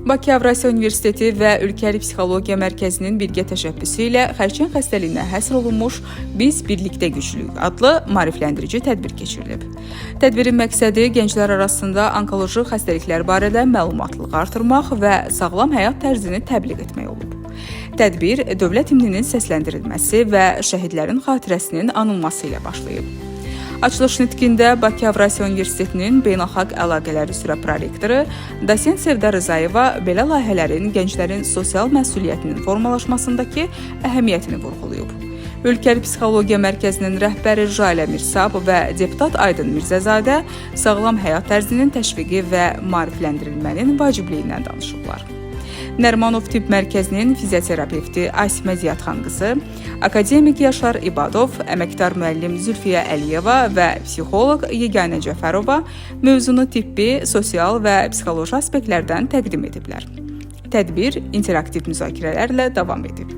Bakı Avrasiya Universiteti və Ülkəli Psixologiya Mərkəzinin birgə təşəbbüsü ilə xərçəng xəstəliyinə həsr olunmuş "Biz Birlikdə Güclüyük" adlı maarifləndirici tədbir keçirilib. Tədbirin məqsədi gənclər arasında onkoloji xəstəliklər barədə məlumatlılığı artırmaq və sağlam həyat tərzini təbliğ etmək olub. Tədbir dövlət himninin səsləndirilməsi və şəhidlərin xatirəsinin anılması ilə başlayıb. Açılış nitqində Bakı Avrasiya Universitetinin Beynəlxalq Əlaqələr üzrə prorektoru dosent Sevda Rızayeva belə layihələrin gənclərin sosial məsuliyyətinin formalaşmasındakı əhəmiyyətini vurğulayıb. Ülkəli Psixologiya Mərkəzinin rəhbəri Jalə Mirsab və deputat Aydın Mirzəzadə sağlam həyat tərzinin təşviqi və maarifləndirilmənin vacibliyindən danışıblar. Nərimanov Tibb Mərkəzinin fizioterapevti Asimə Ziyadxan qızı, akademik Yaşar İbadov, əməkdar müəllim Zülfiyə Əliyeva və psixoloq Yeganə Cəfərova mövzunu tibbi, sosial və psixoloji aspektlərdən təqdim ediblər. Tədbir interaktiv müzakirələrlə davam edib.